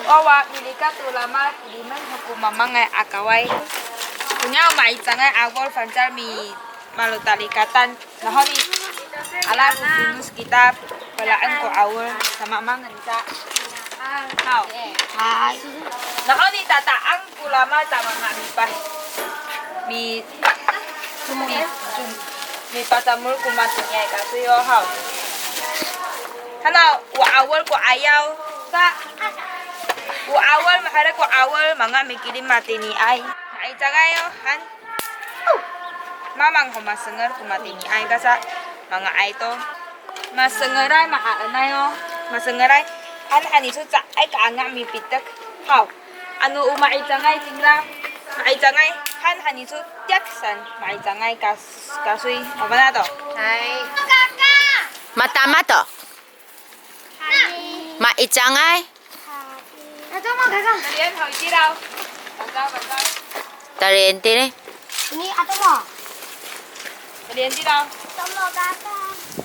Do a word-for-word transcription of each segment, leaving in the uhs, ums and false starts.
Wawa, milikat to lamal, kilimen ho ko mamangay a kaway. Koya o ma'icangay a 'awol fangcal mi malotalikatan. Nahoni, ala ko sonos kita, pelaen ko 'awol, sa mamangen sa. Haw. Hay. Nahoni tata'ang ko lamal ta manga' mipah. Mi, mi, mipacamol ko matiniay kasoy yo haw. Hanaw, o 'awol ko 'ayaw. Sa, o 'awol, maherek ko 'awol, manga' mikilim matiniay. Ma'icangay yo, han. Mamang ho masengel ko matiniay kasa, manga'ay to. Masengelay, mahaenay o. Masengelay, han han iso caay ka anga' mipitek. Haw. Ano o ma'icangay cingra, ma'icangay, han han iso tiyak san, ma'icangay kas-, kasoy, mafana' to. Hay. Matama to. Ma'icangay. Ato mo, kaka. Talian ho, itiraw. Kaka, kaka. Talian tini. Ini ato mo. Talian tiraw. Ato mo, kaka.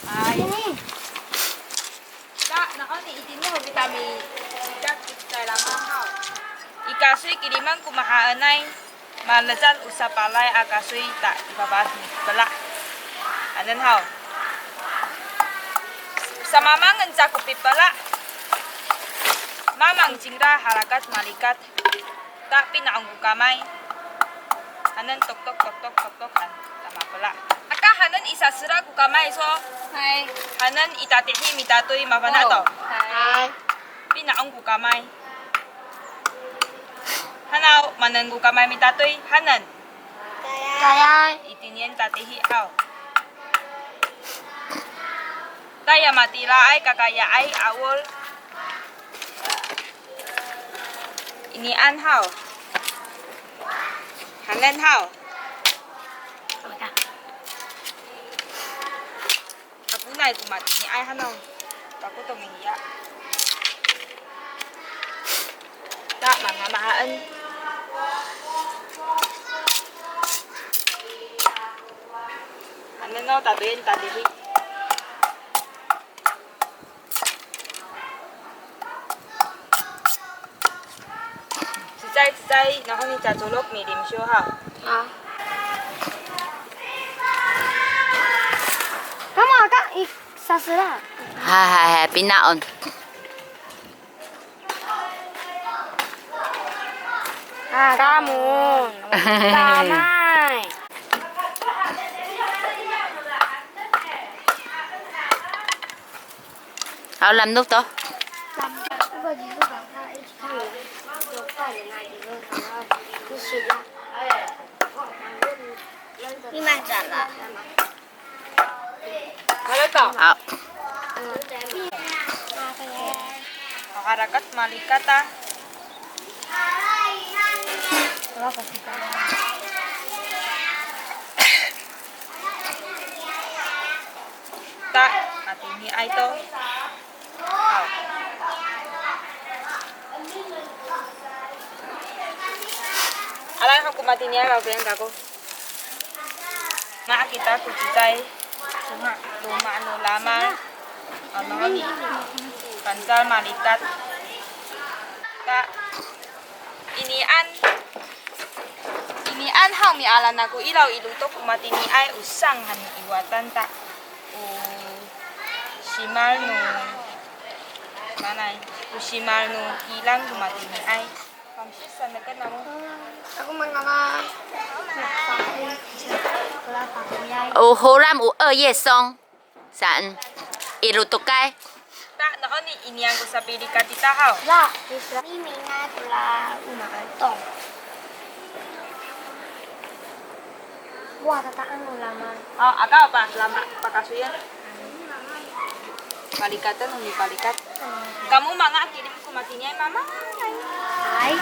Ay. Ini. Sa, nahoni itini ho kita mi, kita, kita lama haw. I kasoy kilimen ko mahaenay. Malecad o sapalay a kasoy ta i fafahed mipela'. Hanen haw. Samamangen sa ko pipela'. Mamang cingra harakat malikat. Ta pina'ong ko kamay. Hanen toktok, toktok, toktok han ta mapela'. Aka hanen i sasera ko kamay so. Hay. Hanen i tatihi mitatoy mafana' to. Hay. Pina'ong ko kamay. Hanaw, manen ko kamay mitatoy, hanen. Tayay. Itinian tatihi haw. Taya matiraay, kakayaay, 'awol. Inian haw. Hanen haw. Aponay ko matiniay hanaw. Kako to mihiya. Ta, mangamahaen. Ano no, tadoyen tatihi. Cecay, cecay, nahoni cacorok milimsiw haw. A. Kamo aka i sasera. Hay, hay, hay, pina'on. A, kamo. Kamay. Haw, lamnok to. Haw. Harakat malikat a. Ta, matiniay to. Haw. Aray ho ko matiniay, mafana' kako. Nga' kita ko cecay, coma loma' no lamal, ano ni, fangcal malikat. Ta, inian, inian haw miala nako iraw i lotok ko matiniay, o sang han i watan ta, o simal no, manay, o simal no kilang ko matiniay. Ako mangala. O holam o 二叶松 saan i lotokay. Ta, nahoni inian ko sapilikat ita haw. La, mimingay ko la o maanto. Wa, tata'ang no lamal. O, aka pa, lama, pakasoyan. Palikaten, o mipalikat. Kamo manga' kilim ko matiniay, mama. Ay.